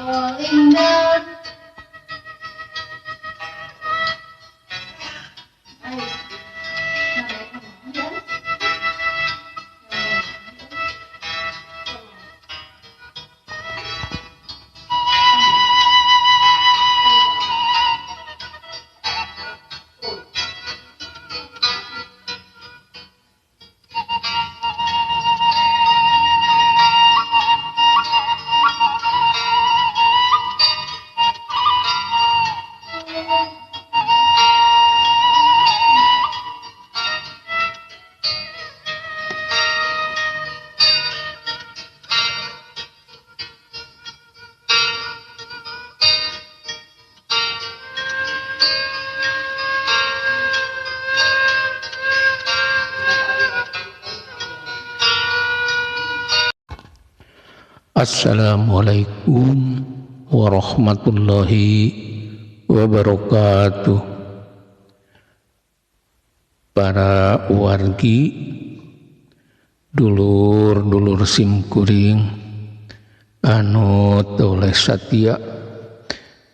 Falling down. Assalamualaikum warahmatullahi wabarakatuh. Para wargi, dulur-dulur simkuring anu toleh satia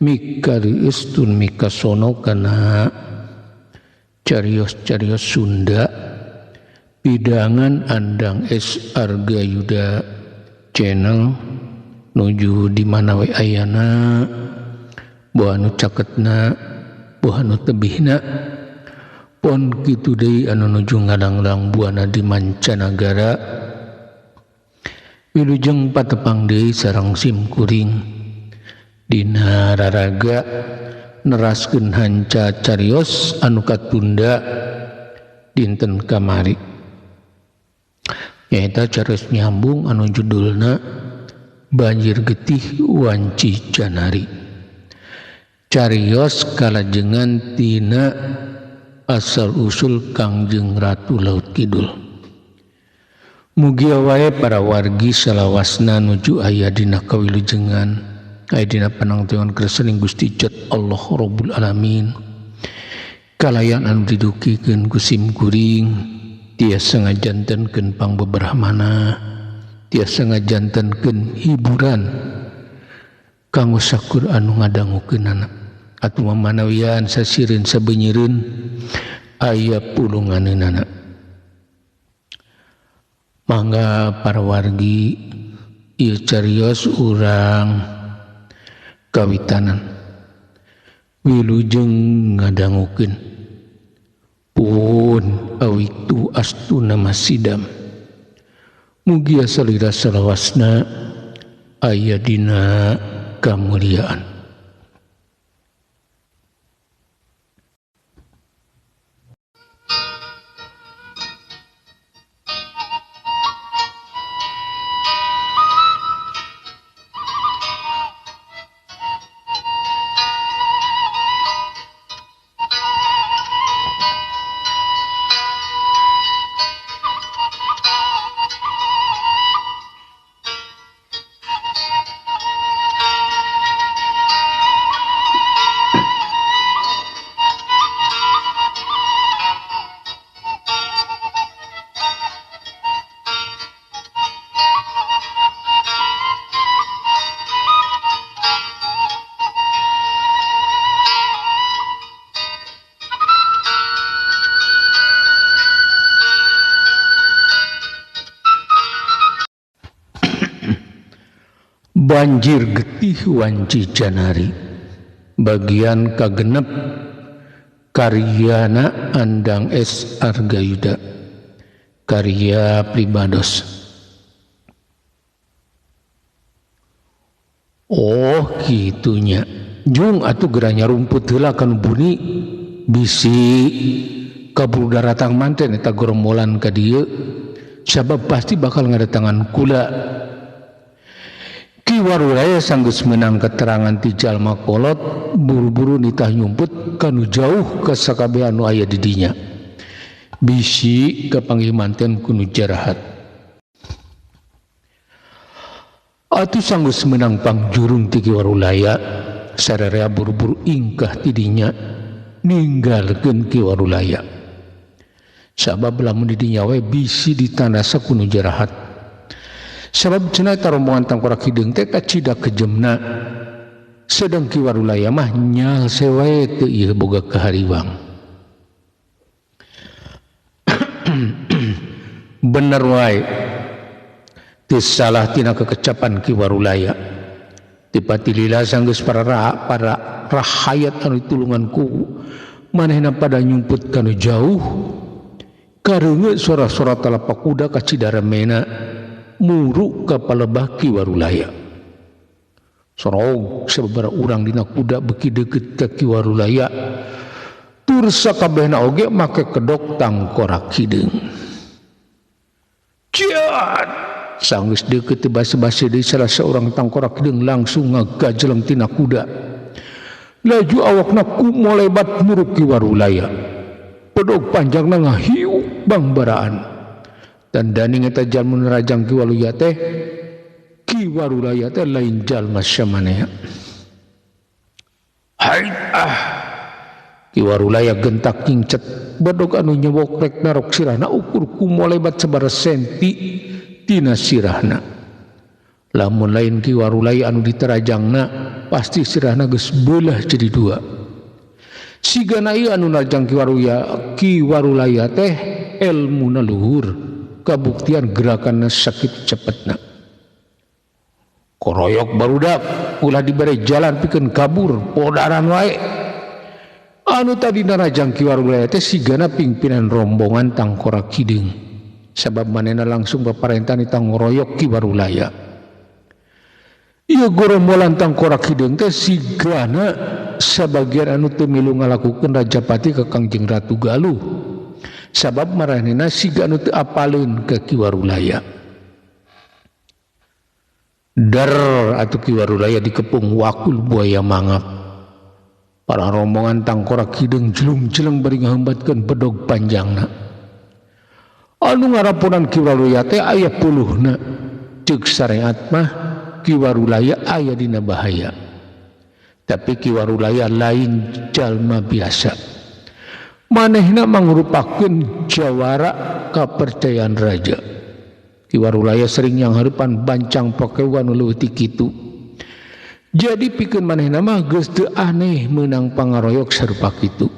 mikari istun mikasono kana carios-carios Sunda pidangan Andang S Arga Yuda channel nuju di mana we ayana, buah anu caketna, buah anu tebihna, pon kitu deui anu nuju ngadangdang buana di mancanagara. Wilujeng patepang deui sareng sim kuring dina raraga neraskeun hanca carios anu katunda dinten kamari. Nyaeta carios nyambung anu judulna Banjir Getih Wanci Janari. Carios kalajengan tina asal usul Kangjeng Ratu Laut Kidul. Mugia wae para wargi salawasna nuju aya dina kawilujengan, aya dina panangteon kresening Gusti Jat Allah Rabbul Alamin. Kalayan anu didukikeun ku sim kuring tiasa ngajantenkeun pangbeberahmana, tiasa ngajantenkeun hiburan kanggo sakur anu ngadangukeunana. Atuh mamanawian sasireun sabeunyireun aya pulunganeunana. Mangga para wargi ieu carios urang kawitanan wilujeng ngadangukeun. Pun awitu astuna masidam. Mugia salira salawasna aya dina kamuliaan. Banjir Getih Wanci Janari bagian kagenep karyana Andang S Arga Yuda, karya pribados. Oh gitunya jung atuh geranya rumput heula kanu buni bisi kaburu daratang manten eta gorombolan ka dieu sabab pasti bakal ngadatangan kula. Ki Warulaya sanggeus meunang keterangan ti jalma kolot buru-buru nitah nyumput kanu jauh ka sakabeh anu aya di dinya. Bisi kapanggih manten ku nu jarahat. Atuh sanggeus meunang pangjurung ti Ki Warulaya sararea buru-buru ingkah ti dinya ninggalkeun Ki Warulaya. Sabab lamun di dinya we bisi ditandasa ku nu jarahat. Sabab cenah eta rombongan tangkorak hideung teh kacida kejemna. Sedang Ki Warulaya mah nyal sewae teu ieu boga kahariwang. Bener wae. Teu salah tina kekecapan Ki Warulaya. Tipati lila sanggeus para rahayat anu ditulungan ku manehna pada nyumput kanu jauh. Kareungeut sora-sora talapak kuda kacida remena muru ka palebah Ki Warulaya. Sorog sababaraha urang dina kuda beuki deukeut ka Ki Warulaya. Tur sakabehna oge make kedok tangkorak hideung. Ciat! Sanggeus deukeut teu basa-basi deui salah seorang tangkorak hideung langsung ngagajeleng tina kuda. Laju awakna kumolebat muru Ki Warulaya. Pedog panjangna ngahiuk bangbaraan. Dan daning eta jalma nu narajang Ki Warulaya teh, Ki Warulaya teh lain jalma samanea. Hai ah. Ki Warulaya gentak nyingcet bedog anu nyewok rek narok sirahna ukur kumolebat sabaraha senti tina sirahna. Lamun lain Ki Warulaya anu diterajangna pasti sirahna geus beulah jadi dua. Sigana ieu anu narajang Ki Warulaya teh elmuna luhur, kabuktian gerakanna sakit cepetna. Koroyok barudak ulah dibere jalan pikeun kabur podaran wae. Anu tadi narajang Ki Warulaya teh sigana pimpinan rombongan tangkorak hideung. Sabab manehna langsung paparentah ditangoroyok Ki Warulaya. Ieu gorombolan tangkorak hideung teh sigana sabagian anu teu milu ngalakukeun rajapati ka Kangjeng Ratu Galuh. Sabab maranehna siga anu teu apaleun ka Ki Warulaya. Dar atuh Ki Warulaya dikepung wakul buaya mangap. Para rombongan tangkorak hideung jelung-jeleng bari ngahambatkeun bedog panjangna. Anu ngaraponan Ki Warulaya teh aya puluhna. Ceuk syariat mah Ki Warulaya aya dina bahaya. Tapi Ki Warulaya lain jalma biasa. Manehna mangrupakeun jawara kapercayaan raja. Ki Warulaya sering yang hareupan bancang pakewan nu leuwih ti kitu. Jadi pikeun manehna mah geus teu aneh meunang pangaroyok sarupa kitu.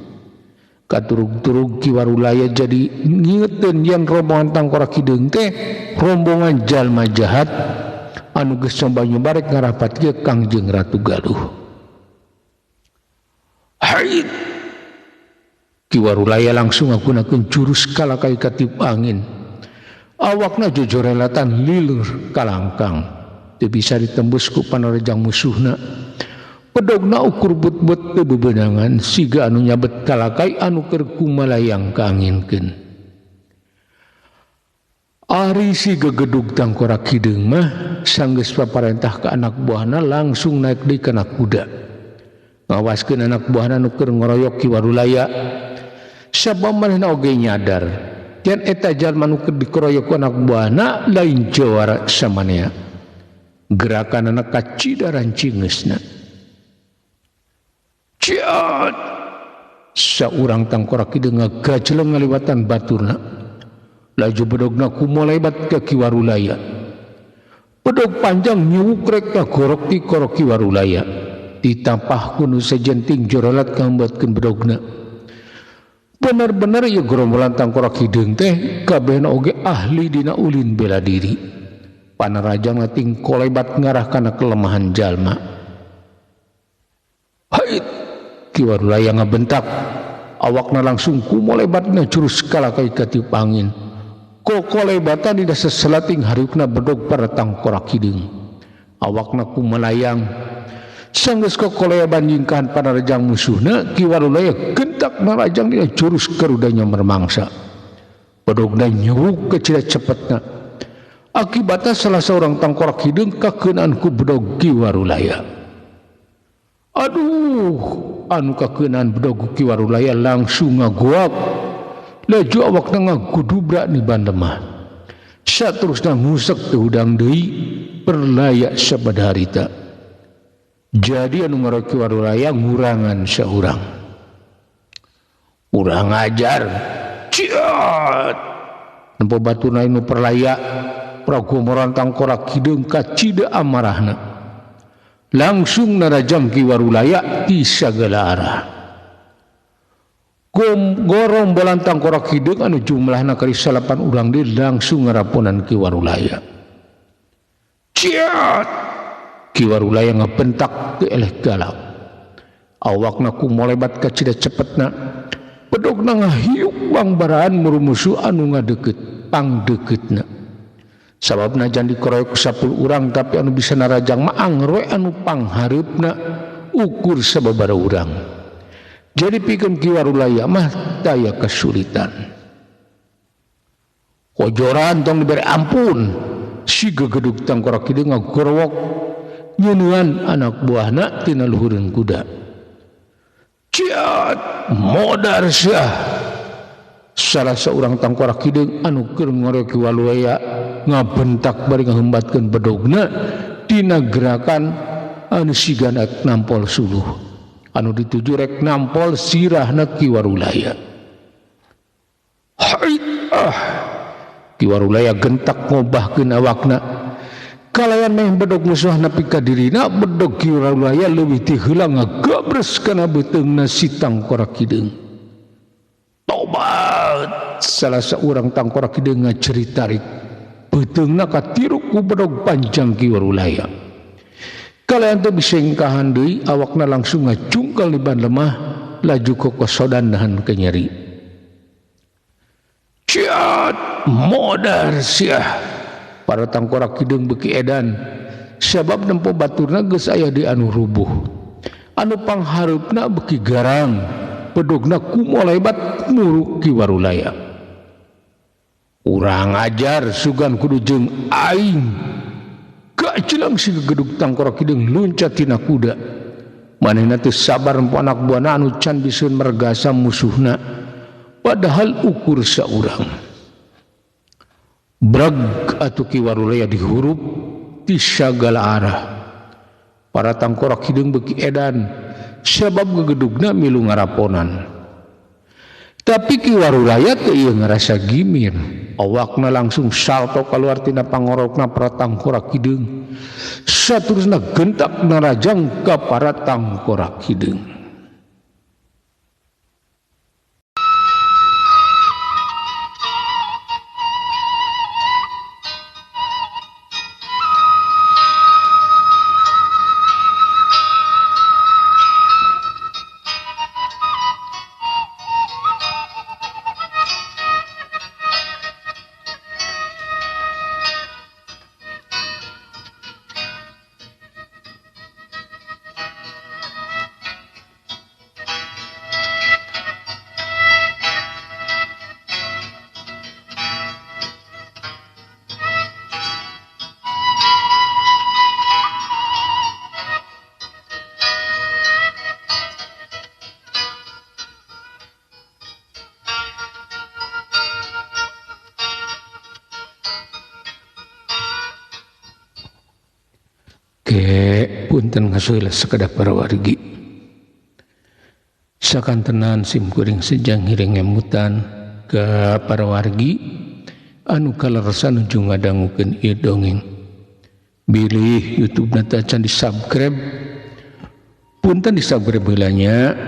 Katurug-turug Ki Warulaya jadi ngingeteun yen rombongan tangkorak hideung teh rombongan jalma jahat anu geus coba nyobarek ngarapat ke Kangjeng Ratu Galuh. Hai! Ki Warulaya langsung ngagunakeun jurus kalakai katiup angin. Awakna jojorelatan lilur kalangkang. Teu bisa ditembus ku panorejang musuhna. Pedogna ukur but-but teu bebenangan siga anu nyabet kalakai anu keur kumalayang kaanginkeun. Ari si gegedug tangkorak hideung mah sanggeus paparentah ka anak buahna langsung naik deui kana kuda. Ngawaskeun anak buahna nu keur ngoroyok Ki Warulaya. Sabab manehna oge nyadar yen eta jalma nu keur dikeroyok ku anak buahna lain jawara samanea. Gerakan anak kacida rancingeusna. Ciat! Saurang tangkorak hideung ngagajeleng ngaliwatan baturna. Laju bedogna kumolebat ka Ki Warulaya. Bedog panjang nyukrek ka gorok ti korok Ki Warulaya. Ditampah ku nu sejenting jorolat kambatkeun bedogna. Bener-bener ieu gerombolan tangkorak hideung teh kabehna oge ahli dina ulin bela diri. Panarajang ting kolebat ngarah kana kelemahan jalma. Hait! Ki Warulaya ngabentak. Awakna langsung kumolebatna jurus kalakai katiup angin. Kokolebatan dina seselating hariukna bedog para tangkorak hideung. Awakna kumalayang. Sanggeus kokoleban nyingkahan panarajang musuhna, Ki Warulaya gentak narajang dina jurus garudanya mermangsa. Bedogna nyewuk kecil cepetna. Akibatnya salah seorang tangkorak hideung kakeunaan ku bedog Ki Warulaya. Aduh, anu kakeunaan bedog Ki Warulaya langsung ngaguak. Laju awakna ngagudubrak ni bandemah. Saterusna ngusek teu hudang deui perlaya sabada harita. Jadi anu ngaroyok Ki Warulaya ngurangan saurang. Urang ajar. Ciat. Nempo baturna nu perlaya Pragomoran tangkorak hideung kacida amarahna. Langsung narajang Ki Warulaya ti sagala arah. Gorombolan tangkorak hideung anu jumlahna kali 8 urang deui langsung ngaraponan Ki Warulaya. Ciat! Ki Warulaya ngabentak teu eleh galak. Awakna kumolebat kacida cepetna. Bedogna ngahiuk bangbaraan murumusuh anu ngadeukeut pangdeukeutna. Sababna jan dikeroyok 10 urang tapi anu bisa narajang mah anger we anu panghareupna ukur sababaraha urang. Jadi pikeun Ki Warulaya mah daya kesulitan. Kojoran tong dibere ampun. Si gegedug tangkorak hideung ngagorowok nyeuneun anak buahna tina luhureun kuda. Ciat modar sia. Salah seorang tangkorak hideung anu keur ngorek Ki Warulaya ngabentak bari ngahembatkeun bedogna dina gerakan anu sigana nampol suluh. Anu dituju rek nampol sirahna Ki Warulaya. Hait ah. Ki Warulaya gentak ngobahkeun awakna. Kalayan meh bedog musuhna pika dirina bedog Ki Warulaya leuwih ti heula ngagabres kana beuteungna si tangkorak hideung. Tobat! Salah seorang tangkorak hideung ngaceritarik. Beuteungna katiruk ku bedog panjang Ki Warulaya. Kalayan teu bisengkahan deui awakna langsung ngacungkal liban lemah laju kokosodan nahan kenyeri. Ciat modar siah. Para tangkorak hideung beuki edan sabab nempo baturna geus aya di anu rubuh. Anu panghareupna beuki garang, bedogna kumolebat muruk Ki Warulaya. Urang ajar sugan kudu jeung aing. Gajelang si gegedug tangkorak hideung luncat tina kuda. Manehna teu sabar nempo anak buahna anu can biseun mergasa musuhna. Padahal ukur saurang. Brag atuh Ki Warulaya dihurup ti sagala arah. Para tangkorak hideung beuki edan sabab gegedugna milu ngaraponan. Tapi Ki Warulaya teu ieu ngarasa gimir. Awakna langsung salto keluar tina pangorokna para tangkorak hideung. Saterusna gentak narajang ka para tangkorak hideung. Punten ngasuhlah sekedap para wargi. Sakantenan sim kuring sejang hiring ngemutan ke para wargi anu kaleresan nuju ngadangukeun ieu dongeng. Bilih YouTube na teh acan di-subscribe. Punten di-subscribe heula nya.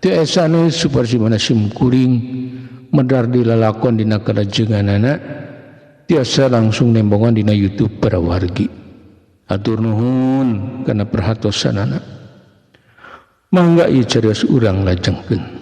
Teu esane suparsi mana sim kuring medar dilalakon dina kalajenganana tiasa langsung nembongan dina YouTube para wargi. Atur nuhun kana perhatosanana. Mangga ieu carios urang lajengkeun.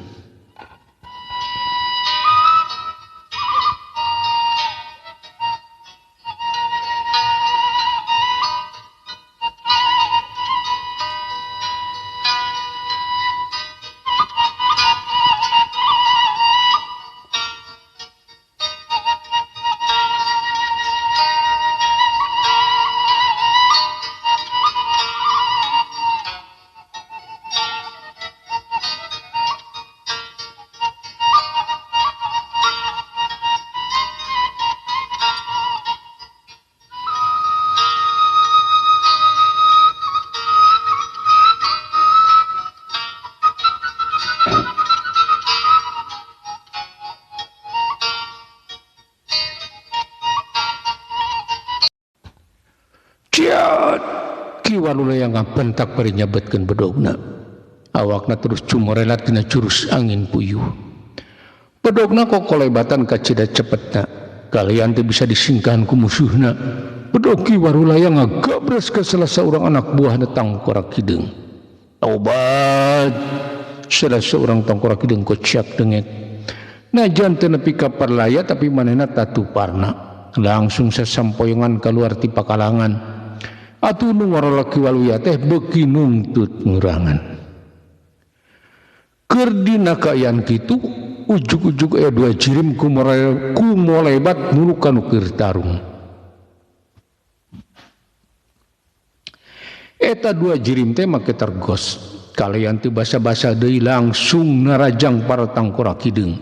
Ki Warulaya ngabentak bari nyabetkeun bedogna. Awakna terus cumorelat dina jurus angin puyuh. Bedogna kokolebatan kacida cepetna. Kalian teu bisa disingkahan ku musuhna. Bedog Ki Warulaya ngagabres ka salah saurang anak buahna tangkorak hideung. Taubat. Salah seorang tangkorak hideung kociak dengek. Najan teu nepi ka parlaya tapi manehna tatuparna. Langsung sasampoyongan keluar ti pakalangan. Atuh nu ngarola Ki Waluya teh beuki nungtut ngurangan. Keur dina kaayaan kitu ujug-ujug aya dua jirim kumolebat mulu ka nu keur tarung. Eta dua jirim teh make tergos. Kalian teu basa-basa deui langsung narajang para tangkorak hideung.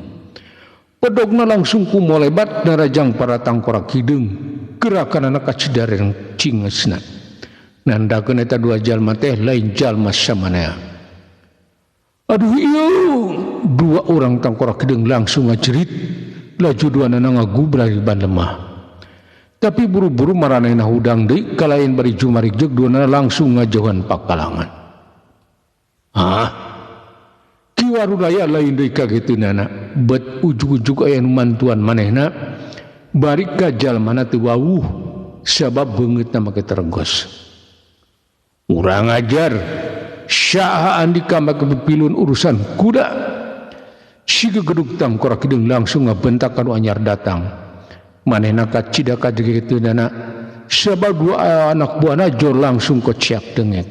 Pedogna langsung kumolebat narajang para tangkorak hideung. Gerakanana kacidareng cingesna. Nandakeun eta dua jalma teh lain jalma samanea. Aduh ieu, dua orang tangkorak hideung langsung ngajerit, laju duanana ngagubra di ban lemah. Tapi buru-buru maranehna hudang deui kalayan bari jumarik jeung duanana langsung ngajauhan pakalangan. Hah? Ki Warulaya lain deui kageteunana, bet ujug-ujug aya nu mantuan manehna, bari ka jalmana teu wawuh sabab beungeutna make tergos. Urang ajar. Saha andika make pipilun urusan kuda. Si gegedug tangkorak hideung langsung ngabentak ka nu anyar datang. Manehna kacida kajegeteunana sabab dua anak buahna jor langsung kociak dengek.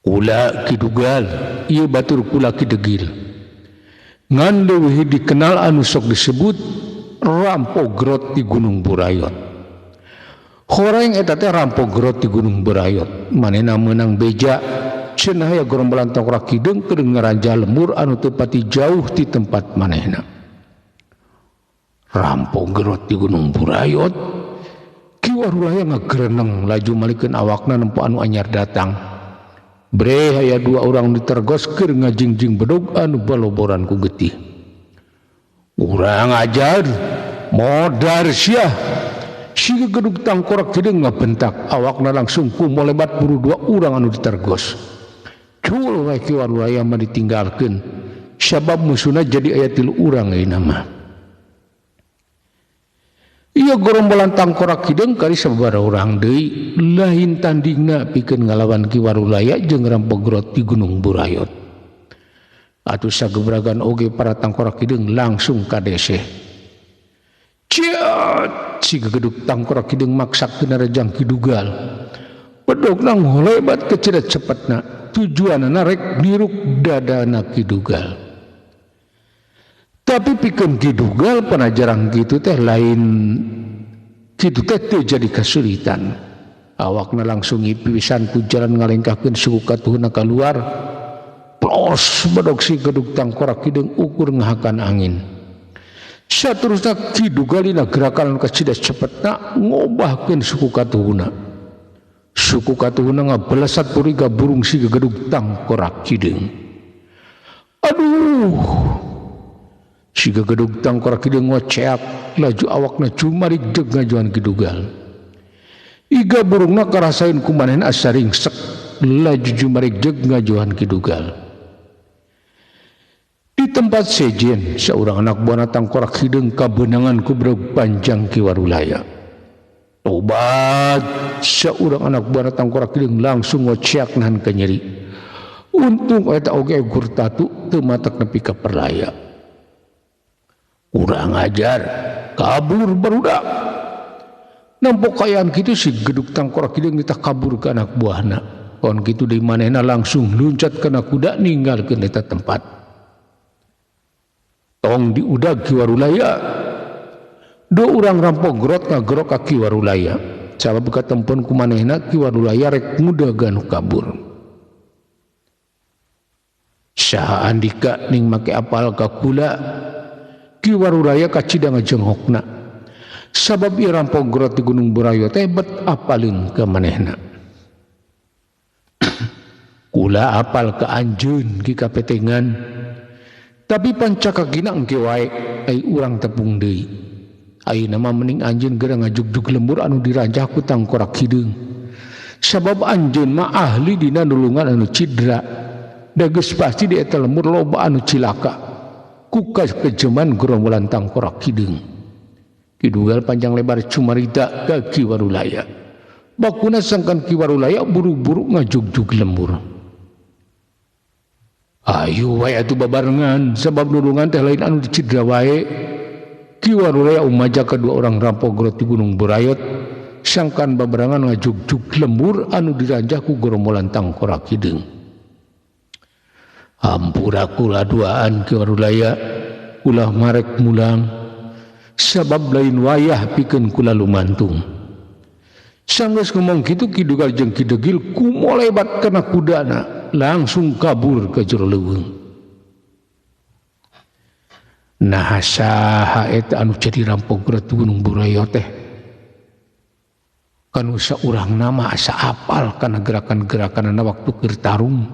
Kula Ki Dugal, ieu batur kula Ki Degil. Ngan leuwih dikenal anu sok disebut Rampok Grot di Gunung Burayot. Horeng eta teh Rampok Grot di Gunung Burayot. Manehna meunang beja cenah aya gerombolan tangkorak hideung keur ngaranja lemur anu teu pati jauh ti tempat manehna. Rampok Grot di Gunung Burayot. Ki Warulaya ngagereneng laju malikeun awakna nempo anu anyar datang. Bre aya dua orang ditergos keur ngajingjing bedog anu baloboran ku getih. Urang ajar modar sia. Si gegedug tangkorak hideung ngabentak awakna langsung kumolebat buru dua urang anu ditergos. Cul we Ki Warulaya mah ditinggalkeun sabab musuhna jadi aya tilu urang ayeuna mah. Ieu gerombolan tangkorak hideung kari sababaraha urang deui lain tandingna pikeun ngalawan Ki Warulaya jeung Rampok Grot di Gunung Burayot. Atuh sagebragan oge para tangkorak hideung langsung kadeseh. Ciat si gegedug tangkorak hideung maksak tina rejang Ki Dugal. Bedogna ngolebat keceda cepetna, tujuanana rek niruk dadana Ki Dugal. Tapi pikeun Ki Dugal panajarang kitu teh lain kitu teh teu jadi kasulitan. Awakna langsung ngipisan ku jalan ngalengkahkeun suku katuhna kaluar. Plos bedog si gedug tangkorak hideung ukur ngahakan angin. Saterusna Ki Dugal dina gerakan kacida cepetna ngobahkeun suku katuhuna. Suku katuhuna ngabalesat puriga burung si gedug tangkorak hideung. Aduh. Si gegedug tangkorak hideung ngoceak laju awakna jumarik jeung ngajuan Ki Dugal. Iga burungna karasaeun ku manehna asa ringsek laju jumarik jeung ngajuan Ki Dugal. Di tempat sejen seorang anak buahna tangkorak hideung kabeunangan ku bedog panjang Ki Warulaya. Tobat, seorang anak buahna tangkorak hideung langsung ngoceak nahan kanyeri. Untung eta oge ukur tatu teu matak nepi ka perlaya. Urang ajar, kabur barudak. Nampok kayaan kitu si geduk tangkorak hideung nitah kabur ke anak buahna. Kon kitu di manehna langsung luncat kana kuda ninggalkeun eta tempat. Tong diudag Ki Warulaya. Dua urang rampok grot ngagrok ka Ki Warulaya. Sabab katempon ku manehna Ki Warulaya rek ngudagan kabur. Saha andika ning make apal ka kula. Ki Warulaya kacida ngajenghokna. Sabab ieu rampok grot di Gunung Burayot teh bet apalin ka manehna. Kula apal ka anjeun ki kapetengan. Tapi pancakakina engke wae ai urang tepung deui. Ayeuna mah mending anjeun geura ngajugjug lembur anu diranjah ku tangkorak hideung. Sabab anjeun mah ahli dina nulungan anu cidra. Da geus pasti di eta lembur loba anu cilaka. Ku kakejeman gerombolan tangkorak hideung. Ki Dugal panjang lebar cumarita ka Ki Warulaya. Bakuna sangkan Ki Warulaya buru-buru ngajugjug lembur. Ayo wae atuh babarengan sabab nulungan teh lain anu dicidra wae. Ki Warulaya umaja kedua orang rampok gerot di Gunung Burayot sangkan babarengan ngajugjug lembur anu diranjah ku gerombolan tangkorak hideung. Hampura kula duaan Ki Warulaya ulah marek mulang sabab lain wayah pikeun kula lumantung. Sanggeus ngomong kitu Ki Dugal jeung Ki Degil kumolebat kana kudana langsung kabur ke jero leuweung. Nah saha eta anu jadi rampok gerat Gunung Burayot teh? Kanu saurang nama asa apal kana gerakan-gerakanana waktu keur tarung.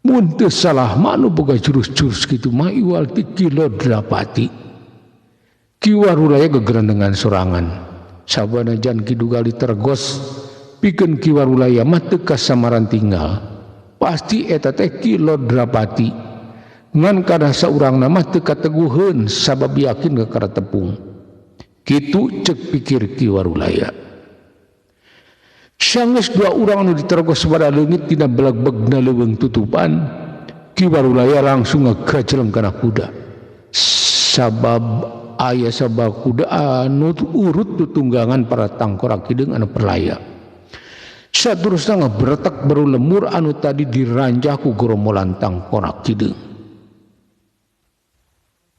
Mun teu salah mah anu boga jurus-jurus kitu mah iwal ti Ki Lodrapati. Ki Warulaya gegerendengan sorangan. Sabanajan Ki Dugal ditergos pikeun Ki Warulaya mah teu kasamaran tinggal. Pasti eta teh Ki Lodrapati. Ngan kada saurang mah teu kateguheun sabab yakin ka karatepung. Kitu ceuk pikir Ki Warulaya. Sanggeus dua urang anu ditergos pada leungit dina belegbegna leuweung tutupan, Ki Warulaya langsung ngagajeleng kana kuda. Sabab aya sabab kuda anu urut tutunggangan para tangkorak hideung anu perlaya. Saterusna ngabretek baru lemur anu tadi diranjah ku gerombolan tangkorak hideung.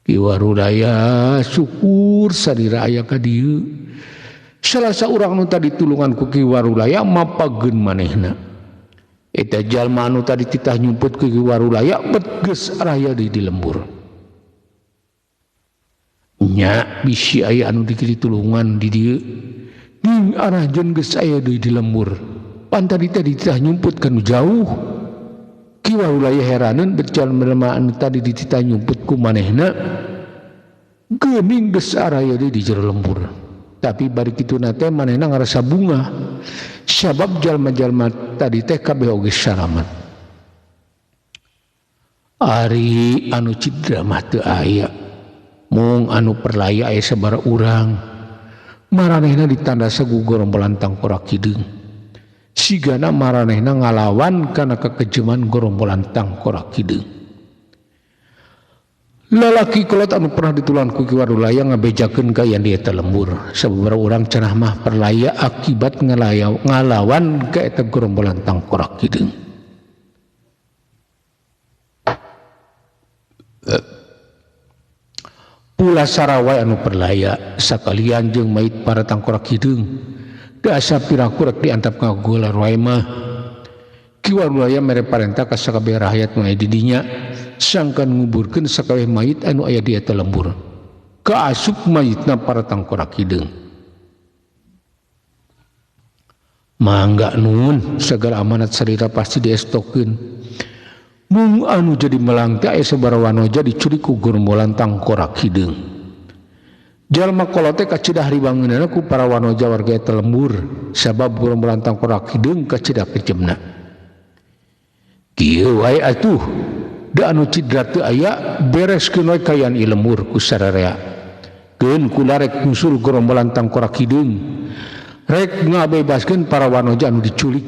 Ki Warulaya syukur sadira aya ka dieu. Salah saurang anu tadi tulungan ku Ki Warulaya mapageun manehna. Eta jalma anu tadi titah nyumput ku Ki Warulaya bet geus araya deui di lembur. Nya bisi aya anu dikiri tulungan di dieu. Ning arahjeun geus aya deui di lembur. Pan tadi teh dititah nyumput kanu jauh. Ki Warulaya heraneun bet jalma anu tadi dititah nyumput ku manehna geuning geus araya deui di jero lembur. Tapi bari kituna teh manehna ngarasa bunga sabab jalma-jalma tadi teh kabeh oge salamet. Ari anu cidra mah teu aya, mung anu perlaya aya sabaraha urang. Maranehna ditanda segu gerombolan tangkorak hideung. Sigana maranehna ngalawan kana kekejeman gerombolan tangkorak hideung. Lalaki kolot anu pernah ditulan ku Ki Warulaya ngabejakeun ka yen di eta lembur. Sababaraha urang cenah mah perlaya akibat ngalawan ka eta gerombolan tangkorak hideung. Pulasara wae anu perlaya sakalian jeung mait para tangkorak hideung. Da asa piraku rek diantap ngagolar wae mah. Ki Warulaya mere parentah ka sakabeh rakyat nu aya di dinya sangkan nguburkeun sakabeh mayit anu aya di eta lembur. Kaasup mayitna para tangkorak hideung. Mangga nun segala amanat sarira pasti diestokeun. Mung anu jadi melang teh aya sabaraha wanoja diculik ku gerombolan tangkorak hideung. Jalma kolot teh kacidah ribangeunana ku para wanoja warga eta lembur sabab gerombolan tangkorak hideung kacidah kejemna. Kieu wae atuh da anu cidra teu aya bereskeun we kayan ieu lembur ku sararea. Keun kula rek nyusul gerombolan tangkorak hideung rek ngabebaskeun para wanoja anu diculik.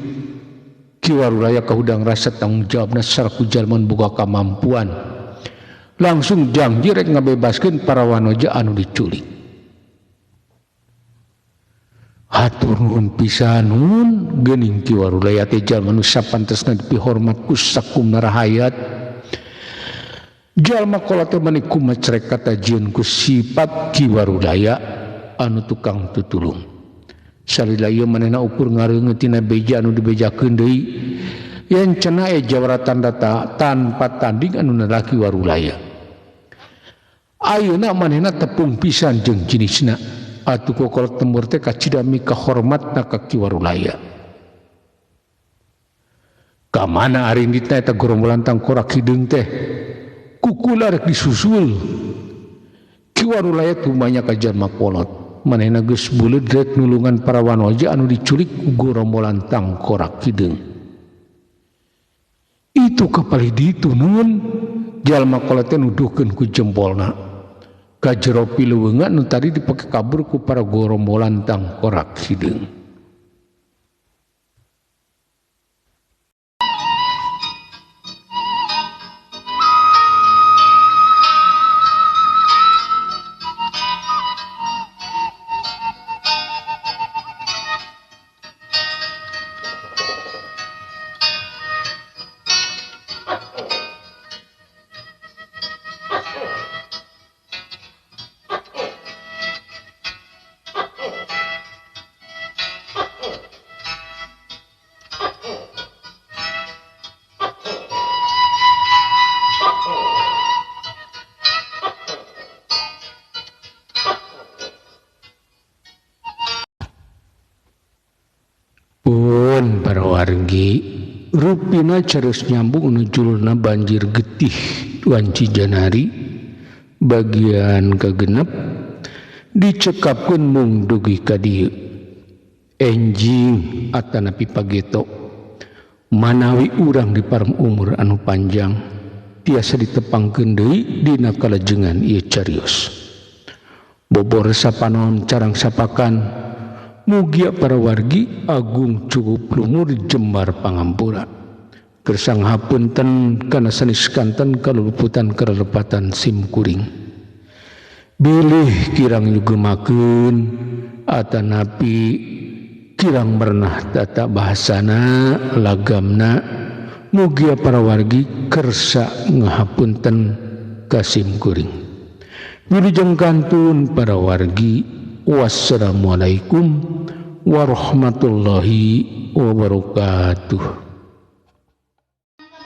Ki Warulaya kahudang rasa tanggung jawabna salaku jalma nu boga kamampuan. Langsung janji rek ngabebaskeun para wanoja anu diculik. Hatur nuhun pisan nun geuning Ki Warulaya teh jalma nu sapantesna dipihormat ku sakumna rahayat. Jalma kolot teh meuni kumacrek katajieun ku sifat Ki Warulaya anu tukang tutulung. Salila ieu manehna ukur ngareungeut tina beja anu dibejakeun deui yen cenah aya jawara tanda tanpa tanding anu nalaki Warulaya. Ayeuna manehna tepung pisan jeung jinisna. Atuh kokolot lembur teh kacida mika hormatna ka Ki Warulaya. Ka mana arinditna eta gerombolan tangkorak hideung teh? Kukula rek disusul. Ki Warulaya tumanya ka jalma kolot. Manehna geus buleud rek nulungan para wanoja anu diculik ku gorombolan tangkorak hideung. Itu kapalih ditu nun jalma kolot teh nuduhkeun ku jempolna. Ka jero pileuweungan nu tadi dipake kabur ku para gorombolan tangkorak hideung. Pun para wargi rupina carus nyambung nu julna banjir getih wanci Janari bagian kagenep dicekapkeun mung dugi ka dieu. Enjing atanapi pageto manawi urang di parem umur anu panjang tiasa ditepangkeun deui dina kalajengan ieu carios. Bobor sapanon carang sapakan mugia para wargi agung cukup lumur jembar pangampura. Gersang hapunten kana sanes kanten kaluluputan karelepatan sim kuring. Bilih kirang nyugemakeun atanapi kirang merenah tata bahasana lagamna mugia para wargi kersa ngahapunten ka sim kuring. Wilujeng kantun para wargi. Wassalamualaikum warahmatullahi wabarakatuh.